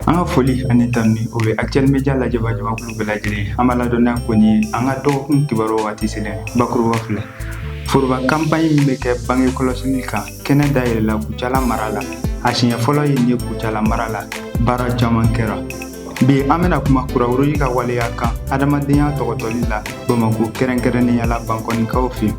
An ka foli ani tanuni, o bɛ Actuel Media lajɛba jamakulu bɛɛ lajɛlen. An b'a ladɔnniya ko nin ye an ka dɔgɔkun kibaru waati selen. Bakuruba filɛ: foroba kanpaɲi min bɛ kɛ bange kɔlɔsili kan, kɛnɛ dayɛlɛla Kucala mara la. A siɲɛ fɔlɔ ye nin ye Kucala mara la. Baara caman kɛra. Bi, an bɛna kuma Croix-Rouge ka waleya kan adamadenya tɔgɔtɔli la Bamako, kɛrɛnkɛrɛnnenya la Bankɔnikaw fɛ.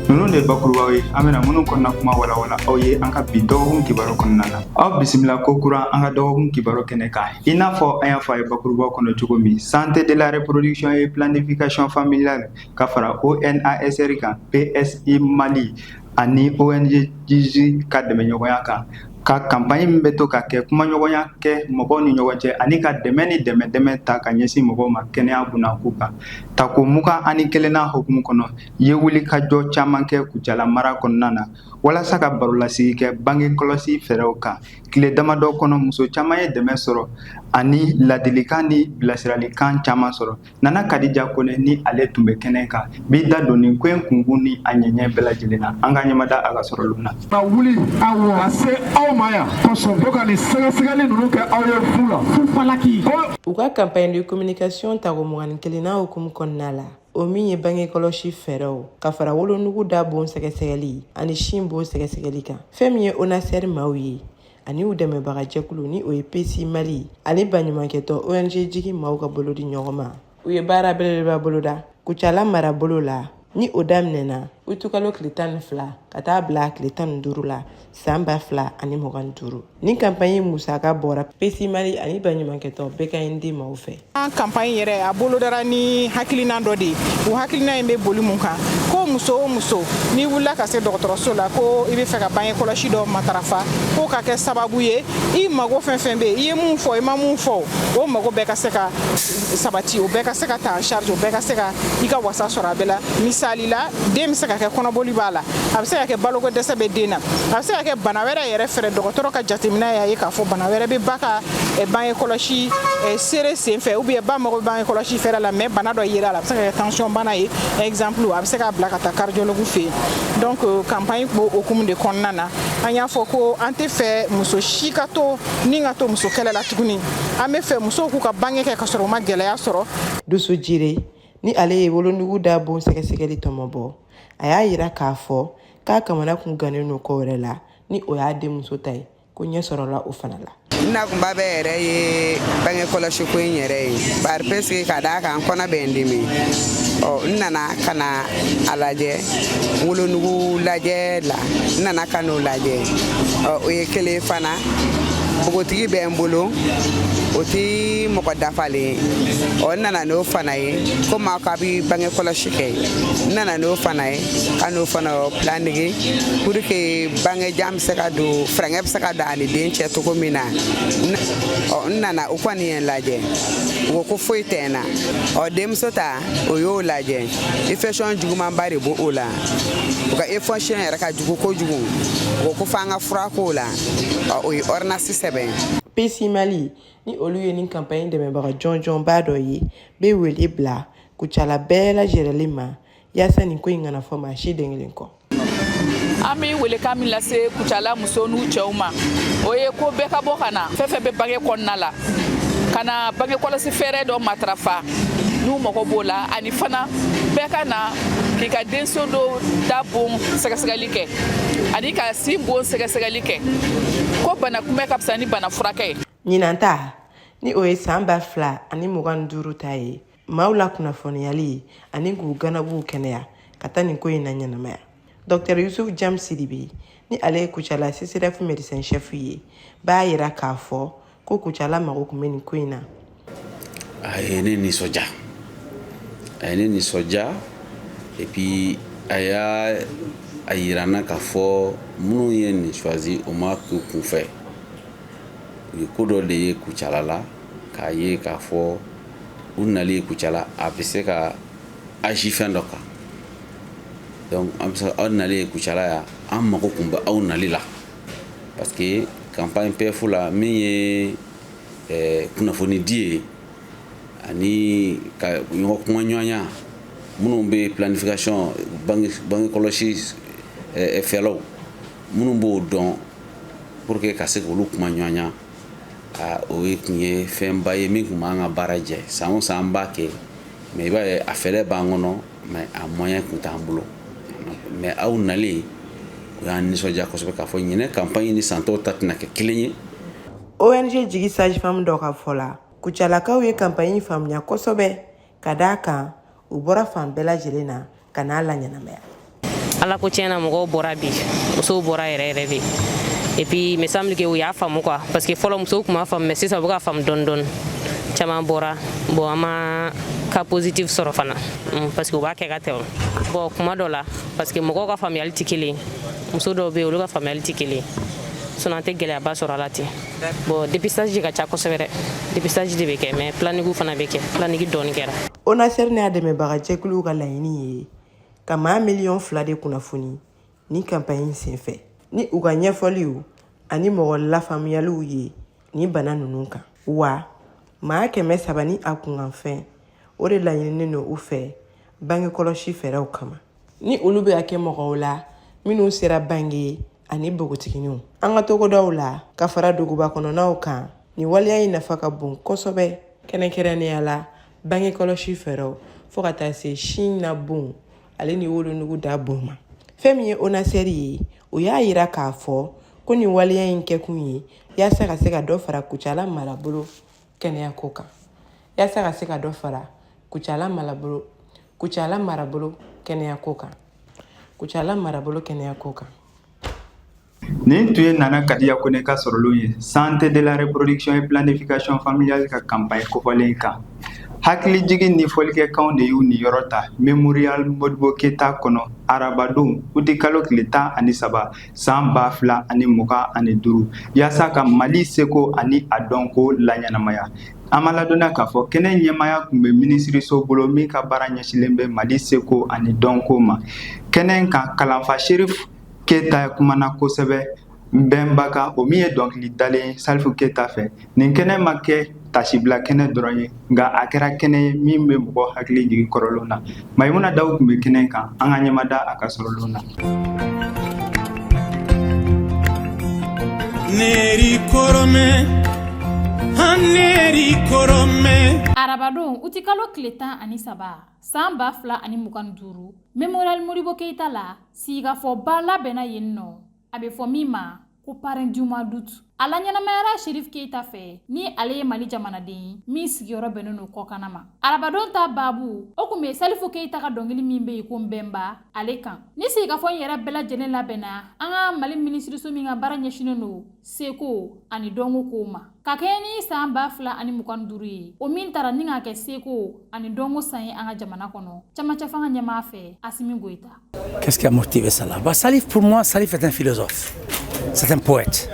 Ninnu de ye bakurubaw ye, an bɛna minnu kɔnɔna kuma walawala aw ye an ka bi dɔgɔkun kibaru kɔnɔna na. Aw bisimila ko kura an ka dɔgɔkun kibaru kɛnɛ kan. I n'a fɔ an y'a fɔ a ye bakurubaw kɔnɔ cogo min, Santé de la reproduction et planification familiale ka fara ONASR kan, PSI Mali ani ONG Gigi ka dɛmɛɲɔgɔnya kan, ka campagne min bɛ to ka kɛ, kumaɲɔgɔnya kɛ mɔgɔw ni ɲɔgɔn cɛ ani ka dɛmɛ ni dɛmɛ dɛmɛ ta ka ɲɛsin mɔgɔw ma kɛnɛya bunako kan, tako 21nan hukumu kɔnɔ, ye wuli ka jɔ caman kɛ Kucala mara kɔnɔna na walasa ka barolasigi kɛ bange kɔlɔsi fɛɛrɛw kan. Tile damadɔ kɔnɔ, muso caman ye dɛmɛ sɔrɔ ani ladilikan ni bilasiralikan caman sɔrɔ. Nana Kadija Kone ni ale tun bɛ kɛnɛ kan, b'i da don nin ko in kunkun ni a ɲɛɲɛ bɛɛ lajɛlen na. An ka ɲɛmada a ka sɔrɔ lon na. Ka wuli, awɔ, ka se aw ma yan, kosɛbɛ, ko ka nin sɛgɛsɛgɛli ninnu kɛ aw ye fu la fu falaki. U ka campagne de communication tako 21nan hukumu kɔnɔna la, o min ye bange kɔlɔsi fɛɛrɛw ka fara wolonugu da bon sɛgɛsɛgɛli ani sin bon sɛgɛsɛgɛli kan, fɛn min ye ONASR maaw ye ani u dɛmɛbagajɛkulu, ni o ye PSI Mali ani baɲumankɛtɔ ONG Jigi maaw ka bolo di ɲɔgɔn ma, u ye baara belebeleba boloda Kucala marabolo la, ni o daminɛna utukalo tile 12 ka taa bila tile 15 la san 2025. Ni campagne musaka bɔra PSI Mali ani baɲumankɛtɔ BKND maaw fɛ. An campagne yɛrɛ, a bolodara ni hakilina dɔ de ye. O hakilina in bɛ boli mun kan? Ko muso o muso n'i wulila ka se dɔgɔtɔrɔso la ko i bɛ fɛ ka bange kɔlɔsi dɔ matarafa, ko ka kɛ sababu ye, i mago fɛn fɛn bɛ yen, i ye mun fɔ, i ma mun fɔ, o mago bɛɛ ka se ka sabati, o bɛɛ ka se ka ta en charge, o bɛɛ ka se ka i ka wasa sɔrɔ a bɛɛ la. Misali la, den bɛ se ka kɛ kɔnɔboli b'a la, a bɛ se ka kɛ baloko dɛsɛ bɛ den na, a bɛ se ka kɛ bana wɛrɛ yɛrɛ fɛrɛ. Dɔgɔtɔrɔ ka jateminɛ y'a ye k'a fɔ bana wɛrɛ bɛ ba ka bange kɔlɔsi seere sen fɛ, ou bien ba mago bɛ bange kɔlɔsi fɛɛrɛ la, mais bana dɔ yera a la. A bɛ se ka kɛ tension bana ye, exemple, a bɛ se k'a bila ka taa cardiologue fɛ yen. Donc campagne b'o hukumu de kɔnɔna na. An y'a fɔ ko an tɛ fɛ muso si ka to ni ka to muso kɛlɛ la tuguni. An bɛ fɛ musow k'u ka bange kɛ ka sɔrɔ u ma gɛlɛya sɔrɔ. Dusu Jire, ni ale ye wolonugu da bon sɛgɛsɛgɛli tɔmɔbɔ, a y'a yira k'a fɔ k'a kamana kun gannen don ko wɛrɛ la, ni o y'a denmuso ta ye, ko ɲɛ sɔrɔla o fana la. N nakunba bɛɛ yɛrɛ ye bange kɔlɔsi ko in yɛrɛ ye, bari peseke ka d'a kan kɔnɔ bɛ n dimi. Ɔ n nana ka na a lajɛ, wolonugu lajɛ la, n nana ka n'o lajɛ. Ɔ o ye kelen fana, npogotigi bɛ n bolo, o ti mɔgɔ dafalen ye. Ɔ n nana n'o fana ye, komi aw k'a bɛ bange kɔlɔsi kɛ, n nana n'o fana ye ka n'o fana planigi pour que bangejan bɛ se ka don, fɛrɛnkɛ bɛ se ka don ani den cɛ cogo min na. Ɔ n nana, u kɔni ye n lajɛ, u ko ko foyi tɛ n na. Ɔ denmuso ta, o y'o lajɛ, infection jugumanba de b'o o la, u ka infection yɛrɛ ka jugu kojugu. U ko ko f'an ka fura k'o la. Ɔ o ye ordonnance sɛbɛn. PSI Mali, ni olu ye nin campagne dɛmɛbaga jɔnjɔnba dɔ ye, bɛ wele bila Kucala bɛɛ lajɛlen ma yaasa nin ko in kana fɔ maa si den kelen kɔ. An bɛ welekan min lase Kucala musow n'u cɛw ma, o ye ko bɛɛ ka bɔ ka na, fɛn fɛn bɛ bange kɔnɔna la, ka na bange kɔlɔsi fɛɛrɛ dɔ matarafa n'u mago b'o la, ani fana bɛɛ ka na k'i ka denso dɔ da bon sɛgɛsɛgɛli kɛ ani ka sin bon sɛgɛsɛgɛli kɛ, ko bana kunbɛ ka fisa ni bana furakɛ ye. Ɲinan ta, ni o ye san 2025 ta ye, maaw la kunnafoniyali ani k'u ganabuw kɛnɛya ka taa nin ko in na ɲɛnamaya. Dr Yusuf Jam Sidibe, ni ale ye Kucala CSRéf médecin chef ye, b'a yira k'a fɔ ko Kucala mago tun bɛ nin ko in na. A ye ne nisɔndiya, a ye ne nisɔndiya. Et puis a y'a a yira n na k'a fɔ minnu ye nin choisi, o ma k'u kunfɛ, u ye ko dɔ de ye Kucala la k'a ye k'a fɔ u nali Kucala, a bɛ se ka agir fɛn dɔ kan. Donc an bɛ se aw nali Kucala yan, an mago tun bɛ aw nali la, parce que campagne PF la min ye kunnafoni di ye ani ka ɲɔgɔn kuma ɲɔgɔnya, minnu bɛ planification, bange kɔlɔsi fɛlaw, minnu b'o dɔn, pour que ka se k'olu kuma ɲɔgɔnya. O ye tun ye fɛnba ye min tun b'an ka baara jɛ. San o san an b'a kɛ, mais i b'a ye, a fɛɛrɛ b'an kɔnɔ, mais a moyen tun t'an bolo. Mais aw nalen, o y'an nisɔndiya kosɛbɛ k'a fɔ ɲinɛ campagne ni san tɔw ta tɛna kɛ kelen ye. ONG Jigi sage-femme dɔ ka fɔ la, Kucalakaw ye campagne faamuya kosɛbɛ, ka d'a kan u bɔra fan bɛɛ lajɛlen na ka n'a laɲɛnamaya. Ala ko tiɲɛna, mɔgɔw bɔra bi, musow bɔra yɛrɛ yɛrɛ de. Et puis il me semble que u y'a faamu quoi, parce que fɔlɔ musow tun b'a faamu, mais sisan u bɛ ka faamu dɔɔni dɔɔni. Caman bɔra. Bon, an ma cas positif sɔrɔ fana, parce que u b'a kɛ ka tɛmɛ. Bon, kuma dɔ la, parce que mɔgɔw ka faamuyali tɛ kelen, muso dɔw bɛ yen, olu ka faamuyali tɛ kelen. Sinon an tɛ gɛlɛyaba sɔrɔ a la ten. Bon, dépistage ka ca kosɛbɛ dɛ, dépistage de bɛ kɛ, mais planning fana bɛ kɛ, planning dɔɔni kɛra. ONASER n'a dɛmɛbaga jɛkuluw ka laɲini ye ka maa miliyɔn 2 de kunnafoni ni campagne senfɛ, ni u ka ɲɛfɔliw ani mɔgɔ lafaamuyaliw ye ni bana ninnu kan. Wa maa 300 ni a kunkanfɛn, o de laɲininen don u fɛ bange kɔlɔsi fɛɛrɛw kama, ni olu bɛ ka kɛ mɔgɔw la minnu sera bange ani npogotigininw an ka togodaw la, ka fara duguba kɔnɔnaw kan. Nin waleya in nafa ka bon kosɛbɛ, kɛrɛnkɛrɛnnenya la bange kɔlɔsi fɛɛrɛw, fo ka taa se sin na bon ale ni wolonugu da bon ma. Fɛn min ye ONASER ye, o y'a yira k'a fɔ ko nin waleya in kɛkun ye yaasa ka se ka dɔ fara Kucala marabolo kɛnɛyako kan, yaasa ka se ka dɔ fara Kucala marabolo kɛnɛyako kan, Kucala marabolo kɛnɛyako kan. Nin tun ye Nana Kadiya Kone ka sɔrɔlenw ye santé de la reproduction et planification familiale ka campagne kofɔlen kan. Hakilijigin ni fɔlikɛkanw de y'u niyɔrɔ ta Mémorial Modibo Keyita kɔnɔ arabadon uti kalo tile 13 san 2025, yaasa ka Mali seko ani a dɔnko laɲɛnamaya. An ma ladɔnniya k'a fɔ kɛnɛ ɲɛmaaya tun bɛ minisiriso bolo min ka baara ɲɛsilen bɛ Mali seko ani dɔnko ma. Kɛnɛ kan, kalanfa Serif Keyita kumana kosɛbɛ Nbɛnba kan, o min ye dɔnkili dalen Salifu Keyita fɛ. Nin kɛnɛ ma kɛ tasibila kɛnɛ dɔrɔn ye, nka a kɛra kɛnɛ ye min bɛ mɔgɔ hakili jigin kɔrɔlenw na. Mayimuna Dawu tun bɛ kɛnɛ kan, an ka ɲɛmada a ka sɔrɔlenw na. Neri kɔrɔmɛ, neri kɔrɔmɛ. Arabadon utikalo tile 13 san 2025, Mémorial Modibo Keyita la, sigikafɔba labɛnna yen nɔ, a bɛ fɔ min ma ko Parrain du mois d'août. A laɲɛnamayara Serif Keyita fɛ, ni ale ye Mali jamanaden ye min sigiyɔrɔ bɛnnen don kɔkana ma. Arabadon ta baabu, o tun bɛ Salifu Keyita ka dɔnkili min bɛ yen ko Nbɛnba, ale kan. Ni sigikafɔ in yɛrɛ bɛɛ lajɛlen labɛnna an ka Mali minisiriso min ka baara ɲɛsinnen don seko ani dɔnko kow ma, ka kɛɲɛ ni san 2025 ye, o min taara ni ka kɛ seko ani dɔnko san ye an ka jamana kɔnɔ, camancɛ fanga ɲɛmaa fɛ, Asimi Goyita. Qu'est-ce qui a motivé ça là? Bah, Salif, pour moi, Salif est un philosophe, c'est un poète.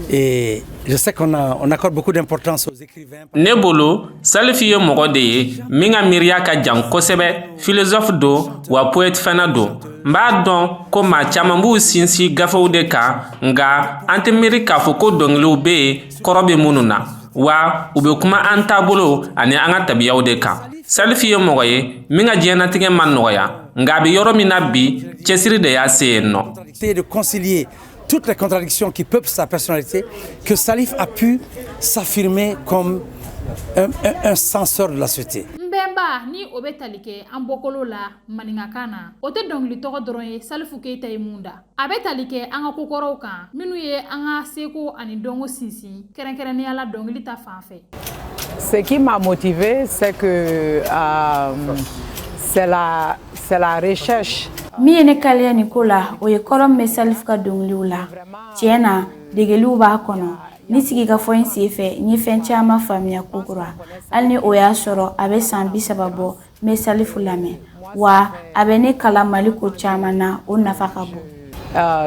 Et je sais qu'on a, on accorde beaucoup d'importance aux écrivains. Ne bolo, Salifu ye mɔgɔ de ye min ka miiriya ka jan kosɛbɛ. Philosophe don wa, poète fana don. N b'a dɔn ko maa caman b'u sinsin gafew de kan, nka an tɛ miiri k'a fɔ ko dɔnkiliw bɛ yen kɔrɔ bɛ minnu na, wa u bɛ kuma an taabolo ani an ka tabiyaw de kan. Salifu ye mɔgɔ ye min ka diɲɛnatigɛ ma nɔgɔya, nka a bɛ yɔrɔ min na bi, cɛsiri de y'a se yen nɔ. De concilier toutes les contradictions qui peuplent sa personnalité, que Salif a pu s'affirmer comme un censeur de la société. Nbɛnba, ni o bɛ tali kɛ an bɔkolo la maninkakan na, o tɛ dɔnkili tɔgɔ dɔrɔn ye Salifu Keyita ye mun da. A bɛ tali kɛ an ka kokɔrɔw kan minnu ye an ka seko ani dɔnko sinsin, kɛrɛnkɛrɛnnenya la dɔnkili ta fan fɛ. Ce qui m'a motivé, c'est que c'est la recherche. Min ye ne kaliya nin ko la, o ye kɔrɔ min bɛ Salifu ka dɔnkiliw la. Tiɲɛ na, degeliw b'a kɔnɔ. Ni sigikafɔ in senfɛ, n ye fɛn caman faamuya kokura. Hali ni o y'a sɔrɔ a bɛ san 30 bɔ n bɛ Salifu lamɛn, wa a bɛ ne kalan Mali ko caman na, o nafa ka bon.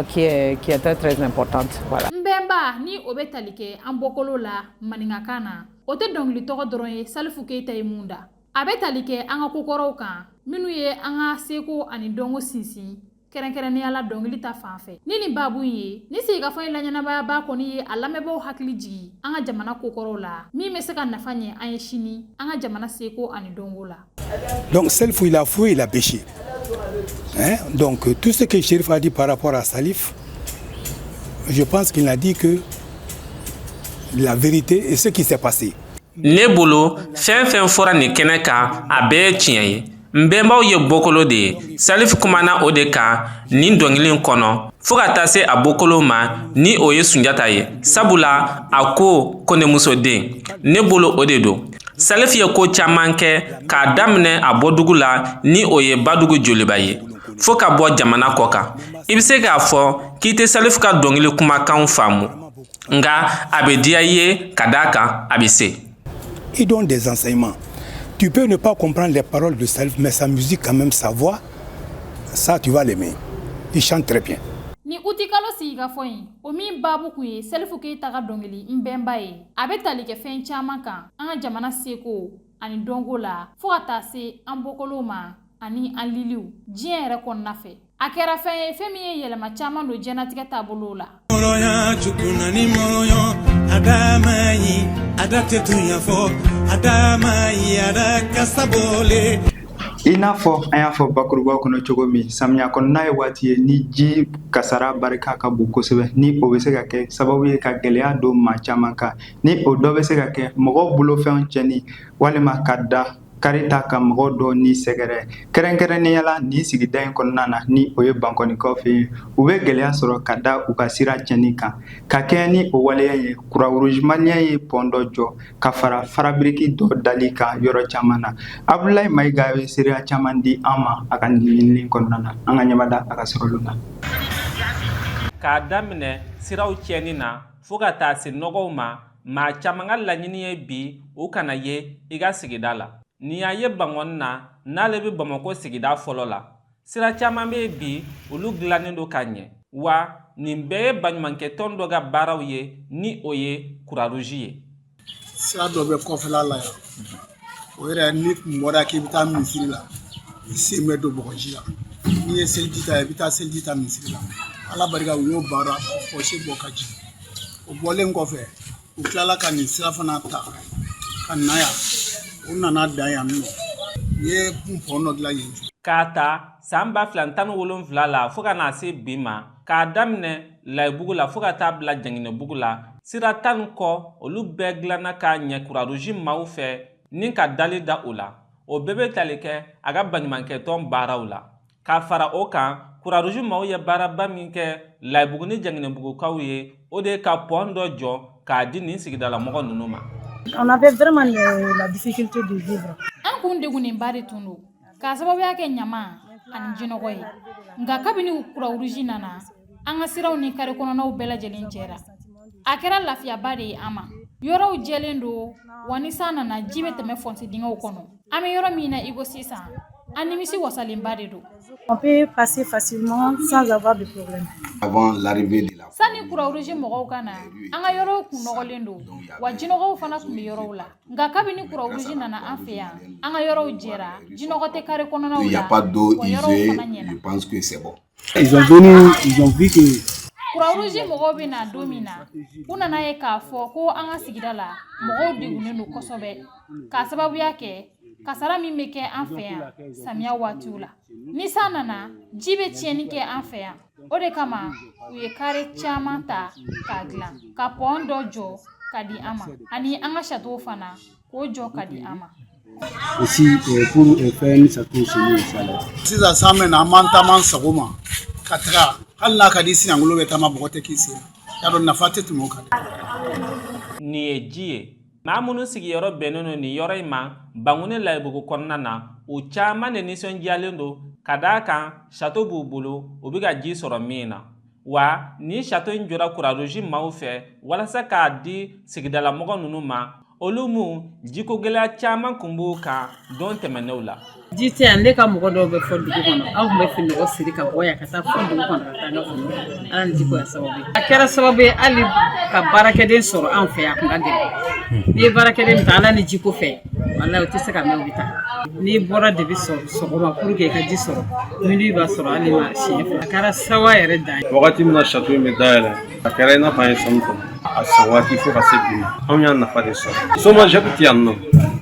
Qui est très très importante. Voilà. Nbɛnba, ni o bɛ tali kɛ an bɔkolo la maninkakan na, o tɛ dɔnkili tɔgɔ dɔrɔn ye Salifu Keyita ye mun da. A bɛ tali kɛ an ka kokɔrɔw kan minnu ye an ka seko ani dɔnko sinsin, kɛrɛnkɛrɛnnenya la dɔnkili ta fan fɛ. Ni nin baabu in ye, ni sigikafɔ in laɲɛnamayaba kɔni ye a lamɛnbaaw hakili jigi an ka jamana kokɔrɔw la min bɛ se ka nafa ɲɛ an ye sini an ka jamana seko ani dɔnko la. Donc Salif, il a fouillé, il a pêché. Hein? Donc tout ce que Chérif a dit par rapport à Salif, je pense qu'il n'a dit que la vérité et ce qui s'est passé. Ne bolo, fɛn fɛn fɔra nin kɛnɛ kan, a bɛɛ ye tiɲɛ ye. N bɛnbaw ye bɔkolo de ye. Salif kumana o de kan nin dɔnkili in kɔnɔ, fɔɔ ka taa se a bɔkolo ma, ni o ye Sunjata ye, sabula a ko ko ne musoden. Ne bolo, o de don. Salif ye ko caman kɛ, k'a daminɛ a bɔdugu la, ni o ye Badugu Joliba ye, fɔɔ ka bɔ jamana kɔ kan. I bɛ se k'a fɔ k'i tɛ Salif ka dɔnkili kumakanw faamu, nka a bɛ diya i ye, ka d'a kan a bɛ se. Il donne des enseignements. Tu peux ne pas comprendre les paroles de Salif, mais sa musique, quand même, sa voix, ça, tu vas l'aimer. Il chante très bien. Ni utikalo sigikafɔ in, o min baabu kun ye Salifu Keyita ka dɔnkili N bɛnba ye, a bɛ tali kɛ fɛn caman kan an ka jamana seko ani dɔnko la, fɔɔ ka taa se an bɔkolow ma ani an liliw diɲɛ yɛrɛ kɔnɔna fɛ. A kɛra fɛn ye, fɛn min ye yɛlɛma caman don diɲɛnatigɛ taabolow la. Mɔrɔya jukuna ni mɔrɔyɔ adama yi ada tɛ tunya fɔ adama yi ada kasa bɔlen. I n'a fɔ an y'a fɔ bakuruba kɔnɔ cogo min, samiya kɔnɔna ye waati ye ni ji kasara barika ka bon kosɛbɛ, ni o bɛ se ka kɛ sababu ye ka gɛlɛya don maa caman kan, ni o dɔ bɛ se ka kɛ mɔgɔw bolofɛnw cɛnni walima ka da kari ta ka mɔgɔ dɔ ni sɛgɛrɛ. Kɛrɛnkɛrɛnnenya la, nin sigida in kɔnɔna na, ni o ye Bankɔnikaw fɛ yen, u bɛ gɛlɛya sɔrɔ ka da u ka sira cɛnni kan. Ka kɛɲɛ ni o waleya ye, Croix-Rouge malien ye pɔn dɔ jɔ ka fara farabiriki dɔ dali kan yɔrɔ caman na. Abulayi Mayiga bɛ seereya caman di an ma a ka nin ɲinini kɔnɔna na. An ka ɲɛmada a ka sɔrɔlenw na. K'a daminɛ siraw tiɲɛni na fo ka taa se nɔgɔw ma, maa caman ka laɲini ye bi u kana ye i ka sigida la. Nin y'a ye Bankɔni na, n'ale bɛ Bamakɔ sigida fɔlɔ la. Sira caman bɛ yen bi, olu dilannen don ka ɲɛ, wa nin bɛɛ ye baɲumankɛtɔn dɔ ka baaraw ye, ni o ye Croix-Rouge ye. Sira dɔ bɛ kɔfɛla la yan, o yɛrɛ, ni kun bɔra k'i bɛ taa misiri la, i sen bɛ don bɔgɔji la. N'i ye seliji ta, i bɛ taa seliji ta misiri la. Ala barika, u y'o baara fossé bɔ ka jigin. O bɔlen kɔfɛ, u tilala ka nin sira fana ta ka na yan. U nana dan yan nɔ, u ye pɔn dɔ dilan yen. K'a ta san 2017 la fo ka na se bi ma, k'a daminɛ Layibugu la fo ka taa bila Janginɛbugu la, sira 10 kɔ, olu bɛɛ dilanna k'a ɲɛ Croix-Rouge maaw fɛ ni ka dali da o la. O bɛɛ bɛ tali kɛ a ka baɲumankɛtɔn baaraw la. K'a fara o kan, Croix-Rouge maaw ye baaraba min kɛ Layibugu ni Janginɛbugukaw ye, o de ye ka pɔn dɔ jɔ k'a di nin sigidalamɔgɔ ninnu ma. On avait vraiment la difficulté de vivre. An kun degunnenba de tun don k'a sababuya kɛ ɲama ani jinɔgɔ ye, nka kabini Croix-Rouge nana, an ka siraw ni kare kɔnɔnaw bɛɛ lajɛlen jɛra. A kɛra lafiyaba de ye an ma. Yɔrɔw jɛlen don, wa ni san nana, ji bɛ tɛmɛ fossé dingɛw kɔnɔ. An bɛ yɔrɔ min na i ko sisan, an nimisi wasalenba de don. On peut passer facilement sans avoir de problème. Avant l'arrivée de la Sani Croix-Rouge mɔgɔw ka na, an ka yɔrɔw kun nɔgɔlen don, wa jinɔgɔw fana tun bɛ yɔrɔw la, nka kabini Croix-Rouge nana an fɛ yan, an ka yɔrɔw jɛra, jinɔgɔ tɛ kare kɔnɔnaw Il n'y a la, pas d'eau wa yɔrɔw usée, fana ɲɛna. je pense que c'est bon. Ils ont venu, ils ont vu que Croix-Rouge mɔgɔw bɛ na don min na, u nana ye k'a fɔ ko an ka sigida la, mɔgɔw degunnen don kosɛbɛ, k'a sababuya kɛ kasara min bɛ kɛ an fɛ yan samiya waatiw la. Ni san nana, ji bɛ tiɲɛni kɛ an fɛ yan. O de kama u ye kare caman ta k'a dilan, ka pɔn dɔ jɔ ka di an ma, ani an ka château fana k'o jɔ ka di an ma. Aussi pour faire une château chez nous aussi alors. Sisan san bɛ na, an b'an taama sago ma ka taga, hali n'a ka di siɲangolo bɛ taama, bɔgɔ tɛ k'i sen na. Y'a dɔn, nafa tɛ tɛmɛ o kan dɛ. Nin ye ji ye. Maa minnu sigiyɔrɔ bɛnnen don nin yɔrɔ in ma Bangoni Layibugu kɔnɔna na, u caman de nisɔndiyalen don, ka d'a kan château b'u bolo, u bɛ ka ji sɔrɔ min na. Wa nin château in jɔra Croix-Rouge maaw fɛ walasa k'a di sigidalamɔgɔ ninnu ma, olu mun jiko gɛlɛya caman kun b'u kan don tɛmɛnenw la. Ji tɛ yan. Ne ka mɔgɔ dɔw bɛ fɔ dugu kɔnɔ, aw tun bɛ finɔgɔ siri ka bɔ yan ka taa fɔ dugu kɔnɔ ka taa n ka foro la. Ala ni jiko ya sababu ye, a kɛra sababu ye hali ka baarakɛden sɔrɔ anw fɛ yan, a kun ka gɛlɛn. N'i ye baarakɛden ta, Ala ni jiko fɛ, walahi, o tɛ se ka mɛn, o bɛ taa. N'i bɔra debi sɔgɔma pour que i ka ji sɔrɔ, minuit b'a sɔrɔ hali ma siɲɛ fila. A kɛra sawa yɛrɛ dan ye. Wagati min na château in bɛ dayɛlɛ, a kɛra i n'a fɔ an ye sanu sɔrɔ. A san waati fo ka se bi ma, anw y'a nafa de sɔrɔ. SOMAGEP tɛ yan nɔ,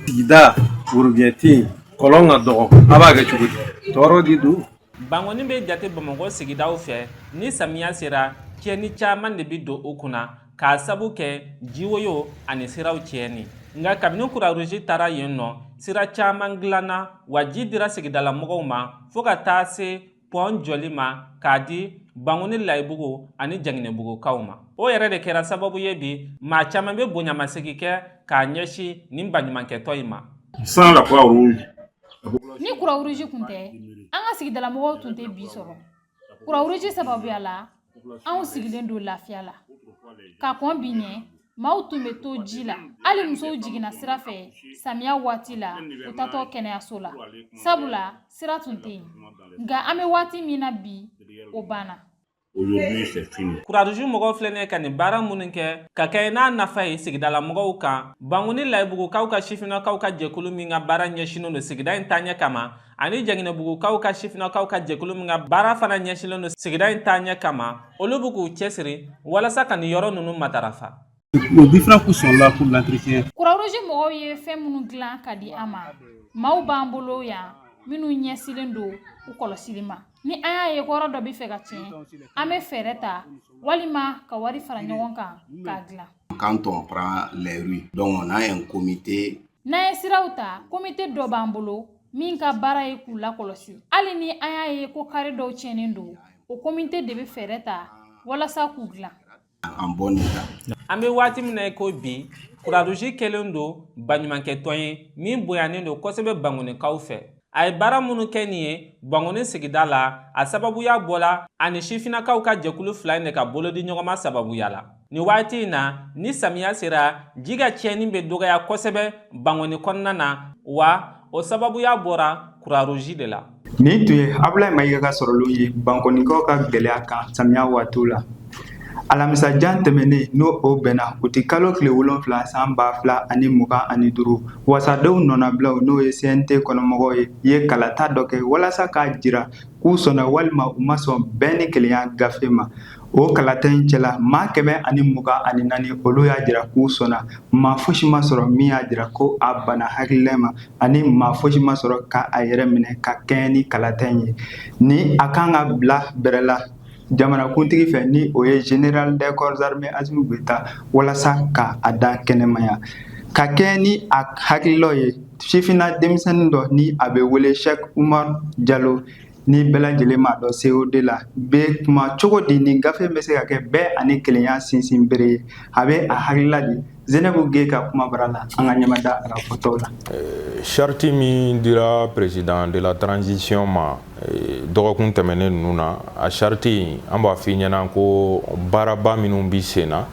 sigida worobinɛ tɛ yen, kɔlɔn ka dɔgɔ, a b'a kɛ cogo di? Tɔɔrɔ de don. Bangoni bɛ jate Bamakɔ sigidaw fɛ. Ni samiya sera, tiɲɛni caman de bɛ don o kunna. k'a sabu kɛ jiwoyo ani siraw tiɲɛni. Nka kabini Croix-Rouge taara yen nɔ, sira caman dilanna wa ji dira sigidalamɔgɔw ma fo ka taa se pɔn jɔli ma k'a di Bankoni Layibugu ani Jaginɛbugukaw ma. O yɛrɛ de kɛra sababu ye bi maa caman bɛ bonyamasegin kɛ k'a ɲɛsin nin baɲumankɛtɔn in ma. Sans la Croix-Rouge. Ni Croix-Rouge kun tɛ, an ka sigidalamɔgɔw tun tɛ bi sɔrɔ. Croix-Rouge sababuya la, anw sigilen don lafiya la. Ka kɔn bi ɲɛ, maaw tun bɛ to ji la. Hali musow jiginna sira fɛ samiya waati la, u taatɔ kɛnɛyaso la. Sabula sira tun tɛ yen. Nka an bɛ waati min na bi, o banna. Aujourd'hui, c'est fini. Croix-Rouge mɔgɔw filɛ nin ye ka nin baara minnu kɛ ka kɛɲɛ n'a nafa ye sigidala mɔgɔw kan, Bankoni Layibugukaw ka sifinnakaw ka jɛkulu min ka baara ɲɛsinnen don sigida in taaɲɛ kama, ani Jaginɛbugukaw ka sifinnakaw ka jɛkulu min ka baara fana ɲɛsinnen don sigida in taaɲɛ kama, olu bɛ k'u cɛsiri walasa ka nin yɔrɔ ninnu matarafa. Nos différents coûts sont là pour l'entretien. Croix-Rouge mɔgɔw ye fɛn minnu dilan ka di an ma, maaw b'an bolo yan minnu ɲɛsinnen don u kɔlɔsili ma. Ni an y'a ye ko yɔrɔ dɔ bɛ fɛ ka tiɲɛ, an bɛ fɛɛrɛ ta walima ka wari fara ɲɔgɔn kan k'a dilan. Quand on prend les rues, donc on a un comité. N'an ye siraw ta, komite dɔ b'an bolo min ka baara ye k'u lakɔlɔsi. Hali ni an y'a ye ko kare dɔw tiɲɛnen don, o komite de bɛ fɛɛrɛ ta walasa k'u dilan. En bon état. An bɛ waati min na i ko bi, Croix-Rouge kɛlen don baɲumankɛtɔn ye min bonyanen don kosɛbɛ Bankonikaw fɛ. A ye baara minnu kɛ nin ye Bankoni sigida la, a sababuya bɔla ani sifinnakaw ka jɛkulu fila in de ka bolodi ɲɔgɔnma sababuya la. Nin waati in na, ni samiya sera, ji ka tiɲɛni bɛ dɔgɔya kosɛbɛ Bankoni kɔnɔna na, wa o sababuya bɔra Croix-Rouge de la. Nin tun ye Abulayi Mayiga ka sɔrɔliw ye Bankonikaw ka gɛlɛya kan samiya waatiw la. Alamisa jan tɛmɛnen, n'o o bɛnna uti kalo tile 7 san 2025, wasadenw nɔnabilaw, n'o ye CNT kɔnɔmɔgɔw ye, ye kalata dɔ kɛ walasa k'a jira k'u sɔnna walima u ma sɔn bɛn ni kelenya gafe ma. O kalata in cɛla, maa 124, olu y'a jira k'u sɔnna. Maa fosi ma sɔrɔ min y'a jira ko a banna hakilila ma, ani maa fosi ma sɔrɔ ka a yɛrɛ minɛ ka kɛɲɛ ni kalata in ye. Ni a kan ka bila bɛrɛ la jamanakuntigi fɛ, ni o ye général des corps armés Assimi Goïta, walasa ka a da kɛnɛmaya ka kɛɲɛ ni a hakililaw ye. Sifinna denmisɛnnin dɔ ni a bɛ wele Cheikh Umar Jalo, ni bɛɛ lajɛlen m'a dɔn COD la, bɛ kuma cogo di nin gafe bɛ se ka kɛ bɛn ani kelenya sinsin bere ye? A bɛ a hakilila di Zenabu Ge ka kuma bara la. An ka ɲɛmada a ka fɔtɔw la. Charte min dira président de la transition ma dɔgɔkun tɛmɛnen ninnu na, a charte in, an b'a f'i ɲɛna ko baaraba minnu bi sen na,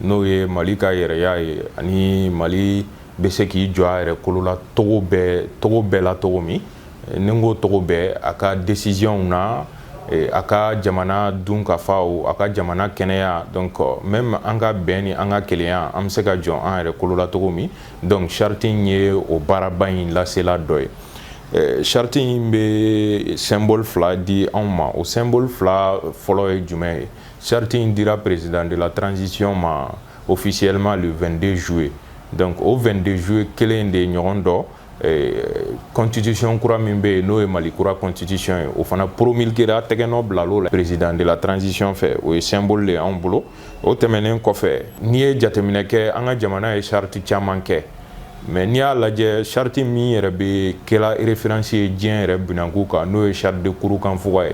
n'o ye Mali ka yɛrɛya ye ani Mali bɛ se k'i jɔ a yɛrɛ kolo la togo bɛɛ, togo bɛɛ la, togo min ni n ko togo bɛɛ, a ka décision na, a ka jamana dunkafaw, a ka jamana kɛnɛya, donc même an ka bɛn ni an ka kelenya, an bɛ se ka jɔ an yɛrɛ kolo la togo min. Donc charte in ye o baaraba in lasela dɔ ye. Charte in bɛ symbole fila di anw ma. O symbole fila fɔlɔ ye jumɛn ye? Charte in dira président de la transition ma officiellement le 22 juillet. Donc o 22 juillet kelen de ɲɔgɔn dɔ, constitution kura min bɛ yen, n'o ye Mali kura constitution ye, o fana promulguera, tɛgɛnɔ bilal'o la président de la transition fɛ. O ye symbole de ye anw bolo. O tɛmɛnen kɔfɛ, n'i ye jateminɛ kɛ, an ka jamana ye charte caman kɛ, mais n'i y'a lajɛ, charte min yɛrɛ bɛ kɛla référence ye diɲɛ yɛrɛ binankun kan, n'o ye charte de Kurukanfuga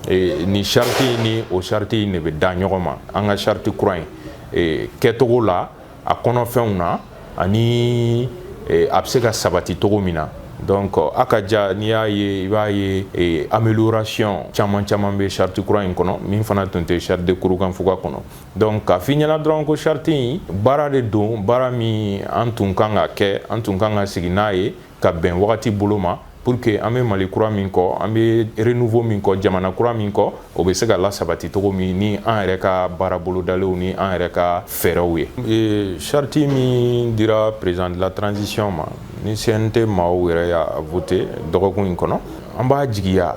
ye, ni charte in ni o charte in de bɛ da ɲɔgɔn ma. An ka charte kura in kɛcogo la, a kɔnɔfɛnw na, ani a bɛ se ka sabati cogo min na. Donc a ka ja, n'i y'a ye, i b'a ye amélioration caman caman bɛ charte kura in kɔnɔ min fana tun tɛ charte de Kurukanfuga kɔnɔ. Donc k'a f'i ɲɛna dɔrɔn ko charte in baara de don, baara min an tun kan ka kɛ, an tun kan ka sigi n'a ye ka bɛn wagati bolo ma, pour que an bɛ Mali kura min kɔ, an bɛ renouveau min kɔ, jamana kura min kɔ, o bɛ se ka lasabati cogo min ni an yɛrɛ ka baara bolodalenw ni an yɛrɛ ka fɛɛrɛw ye. Charte min dira président de la transition ma, ni CNT maaw yɛrɛ y'a voté dɔgɔkun in kɔnɔ, an b'a jigiya,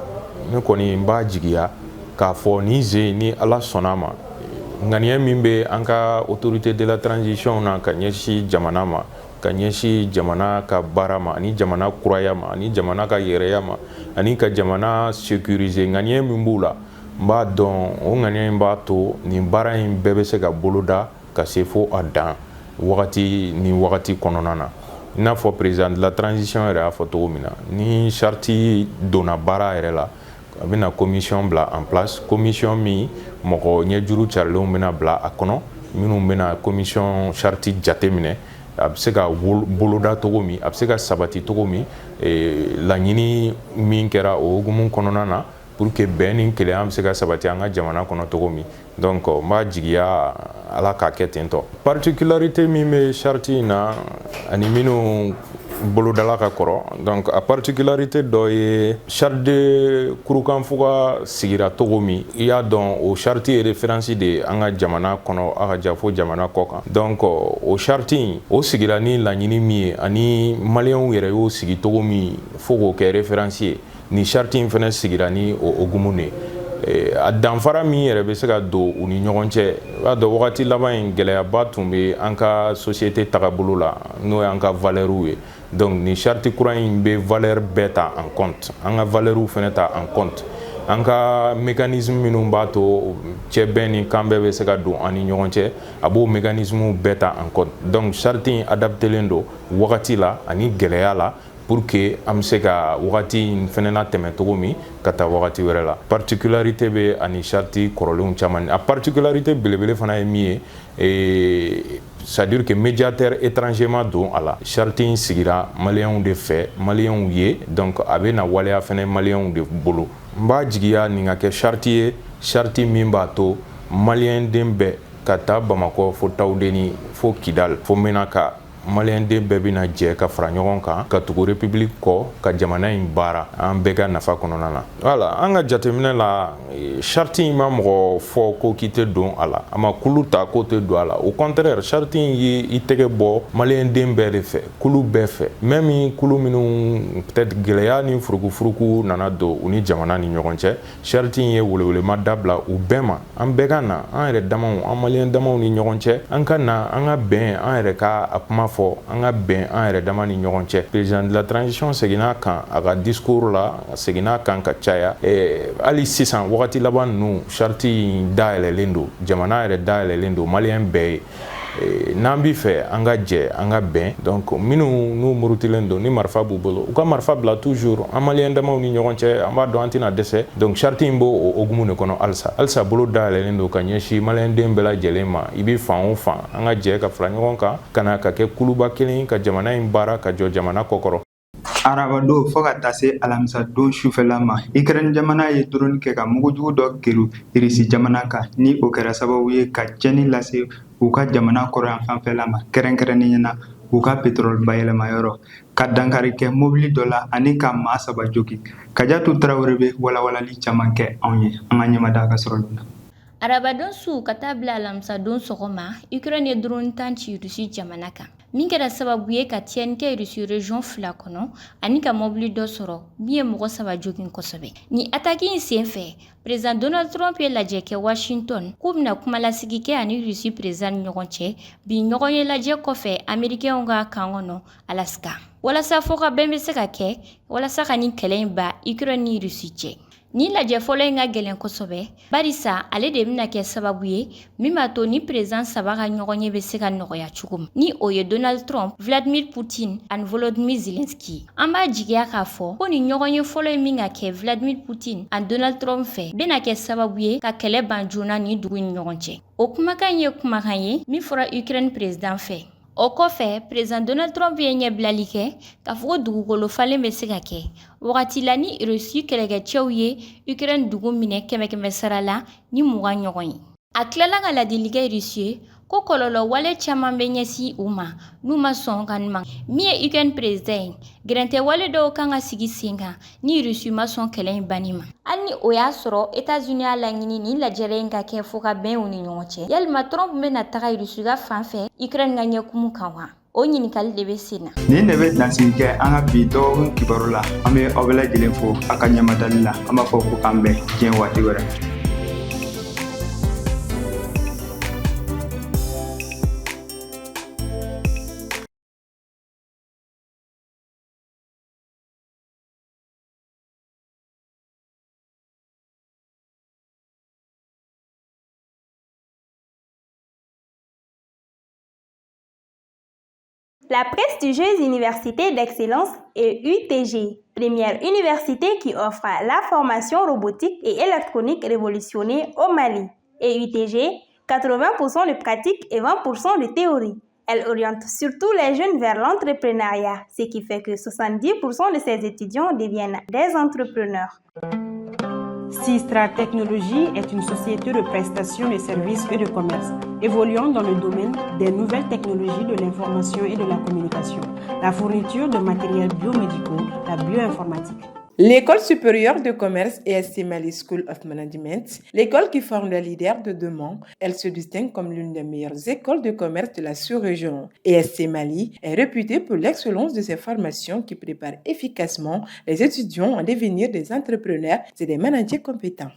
ne kɔni n b'a jigiya k'a fɔ nin sen, ni Ala sɔnna a ma, ŋaniya min bɛ an ka autorité de la transition na ka ɲɛsin jamana ma, ka ɲɛsin jamana ka baara ma, ani jamana kuraya ma, ani jamana ka yɛrɛya ma, ani ka jamana sécuriser, ŋaniya min b'u la, n b'a dɔn o ŋaniya in b'a to nin baara in bɛɛ bɛ se ka boloda. ka se fo a dan wagati ni wagati kɔnɔna na. I n'a fɔ président de la transition yɛrɛ y'a fɔ cogo min na, ni charte donna baara yɛrɛ la, a bɛna commission bila en place, commission min mɔgɔ ɲɛjuru carilenw bɛna bila a kɔnɔ, minnu bɛna commission charte jateminɛ, a bɛ se ka boloda cogo min, a bɛ se ka sabati cogo min, laɲini min kɛra o hukumu kɔnɔna na, pour que bɛn ni kelenya bɛ se ka sabati an ka jamana kɔnɔ cogo min. Donc n b'a jigiya Ala k'a kɛ ten tɔ. Particularité min bɛ charte in na ani minnu bolodala ka kɔrɔ, donc a particularité dɔ ye charte de Kurukanfuga sigira cogo min, i y'a dɔn o charte ye référence de ye an ka jamana kɔnɔ, a ka ja fo jamana kɔ kan. Donc o charte in, o sigira ni laɲini min ye ani maliyɛnw yɛrɛ y'o sigi cogo min fo k'o kɛ référence ye, ni charte in fana sigira ni o hukumu de ye. A danfara min yɛrɛ bɛ se ka don u ni ɲɔgɔn cɛ, i b'a dɔn wagati laban in gɛlɛyaba tun bɛ an ka société tagabolo la, n'o y'an ka valeurs ye. Donc ni charte kura in bɛ valeur bɛɛ ta en compte, an ka valeurs fana ta en compte, an ka mécanisme minnu b'a to cɛ bɛn ni kan bɛɛ bɛ se ka don an ni ɲɔgɔn cɛ, a b'o mécanisme bɛɛ ta en compte. Donc charte in adaptelen don wagati la ani gɛlɛya la, pour que an bɛ se ka wagati in fɛnɛ na tɛmɛ cogo min ka taa wagati wɛrɛ la. Particularité bɛ ani charte kɔrɔlenw caman. A particularité belebele fana ye min ye, c'est à dire que médiateur étranger ma don a la. Charte in sigira maliyɛnw de fɛ, maliyɛnw ye, donc a bɛ na waleya fɛnɛ maliyɛnw de bolo. N b'a jigiya nin ka kɛ charte ye, charte min b'a to maliyɛn den bɛɛ ka taa Bamakɔ fo Tawudeni fo Kidal fo Menaka, maliyɛnden bɛɛ bɛna jɛ ka fara ɲɔgɔn kan ka tugu république kɔ ka jamana in baara an bɛɛ ka nafa kɔnɔna na. Wala an ka jateminɛ la, charte in ma mɔgɔ fɔ ko k'i tɛ don a la, a ma kulu ta k'o tɛ don a la. Au contraire, charte in ye i tɛgɛ bɔ maliyɛnden bɛɛ de fɛ, kulu bɛɛ fɛ, même kulu minnu peut-être gɛlɛya ni furukufuruku nana don u ni jamana ni ɲɔgɔn cɛ, charte in ye welewelema dabila u bɛɛ ma. An bɛɛ ka na an yɛrɛ damaw, an maliyɛn damaw ni ɲɔgɔn cɛ, an ka na an ka bɛn, an yɛrɛ ka a kuma fɔ, an ka bɛn an yɛrɛ dama ni ɲɔgɔn cɛ. Président de la transition seginna kan a ka discours la, a seginna kan ka caya. Hali sisan wagati laban ninnu, charte in dayɛlɛlen don, jamana yɛrɛ dayɛlɛlen don maliyɛn bɛɛ ye. N'an b'i fɛ an ka jɛ, an ka bɛn, donc minnu n'u murutilen don ni marifa b'u bolo, u ka marifa bila toujours an maliyɛn damaw ni ɲɔgɔn cɛ, an b'a dɔn an tɛna dɛsɛ. Donc charte in b'o o hukumu de kɔnɔ halisa. Halisa bolo dayɛlɛlen don ka ɲɛsin maliyɛnden bɛɛ lajɛlen ma, i bɛ fan o fan, an ka jɛ ka fara ɲɔgɔn kan ka na ka kɛ kuluba kelen ka jamana in baara ka jɔ jamana kɔkɔrɔ. Arabadon fo ka taa se alamisadon sufɛla ma, Ukraine jamana ye drone kɛ ka mugujugu dɔ keru Irisi jamana kan, ni o kɛra sababu ye ka tiɲɛni lase u ka jamana kɔrɔyan fanfɛla ma, kɛrɛnkɛrɛnnenya na u ka pétrole bayɛlɛmayɔrɔ, ka dankari kɛ mobili dɔ la ani ka maa 3 jogin. Kajatu Tarawele bɛ walawalali caman kɛ anw ye, an ka ɲɛmada ka sɔrɔ na. Arabadon su ka taa bila alamisadon sɔgɔma, Ukraine ye drone 10 ci Rusi jamana kan, min kɛra sababu ye ka tiɲɛni kɛ Rusi région 2 kɔnɔ ani ka mobili dɔ sɔrɔ min ye mɔgɔ 3 jogin kosɛbɛ. Ni attaque in senfɛ, président Donald Trump ye lajɛ kɛ Washington k'u bɛna kumalasigi kɛ ani Rusi président ni ɲɔgɔn cɛ bi ɲɔgɔn ye lajɛ kɔfɛ Américains ka kan kɔnɔ Alaska, walasa fɔkabɛn bɛ se ka kɛ walasa ka nin kɛlɛ in ban Ukraine ni Rusi cɛ. Ni lajɛ fɔlɔ in ka gɛlɛn kosɛbɛ, barisa ale de bɛna kɛ sababu ye min b'a to ni président 3 ka ɲɔgɔn ye bɛ se ka nɔgɔya cogo min, ni o ye Donald Trump, Vladimir Poutine ani Volodymyr Zelensky. An b'a jigiya k'a fɔ ko ni ɲɔgɔn ye fɔlɔ ye min ka kɛ Vladimir Poutine ani Donald Trump fɛ bɛna kɛ sababu ye ka kɛlɛ ban joona ni dugu ni ɲɔgɔn cɛ. O kumakan ye kumakan ye min fɔra Ukraine président fɛ. O kɔfɛ, président Donald Trump ye ɲɛbilali kɛ k'a fɔ ko dugukolo falen bɛ se ka kɛ wagati la ni Rusi kɛlɛkɛcɛw ye Ukraine dugu minɛ 100 sara la ni 20 ɲɔgɔn ye. A tilala ka ladili kɛ Rusi ye ko kɔlɔlɔ wale caman bɛ ɲɛsin u ma n'u ma sɔn ka nin ma. Min ye Ukraine président ye, gɛrɛntɛ wale dɔw kan ka sigi sen kan ni Rusi ma sɔn kɛlɛ in banni ma. Hali ni o y'a sɔrɔ États-Unis y'a laɲini nin lajɛrɛ in ka kɛ fo ka bɛn u ni ɲɔgɔn cɛ, yalima Trump bɛna taga Rusi ka fan fɛ Ukraine ka ɲɛkumu kan wa? O ɲininkali de bɛ sen na. Nin de bɛ dansigi kɛ an ka bi dɔgɔkun kibaru la. An bɛ aw bɛɛ lajɛlen fo a ka ɲɛmadali la. An b'a fɔ ko k'an bɛn diɲɛ waati wɛrɛ. La prestigieuse université d'excellence EUTG, première université qui offre la formation robotique et électronique révolutionnée au Mali. EUTG, 80% de pratique et 20% de théorie. Elle oriente surtout les jeunes vers l'entrepreneuriat, ce qui fait que 70% de ses étudiants deviennent des entrepreneurs. Sistra Technologies est une société de prestation de services et de commerce évoluant dans le domaine des nouvelles technologies de l'information et de la communication, la fourniture de matériels biomédicaux, la bioinformatique. L'école supérieure de commerce ESC Mali School of Management, l'école qui forme les leaders de demain, elle se distingue comme l'une des meilleures écoles de commerce de la sous-région. ESC Mali est réputée pour l'excellence de ses formations qui préparent efficacement les étudiants à devenir des entrepreneurs et des managers compétents.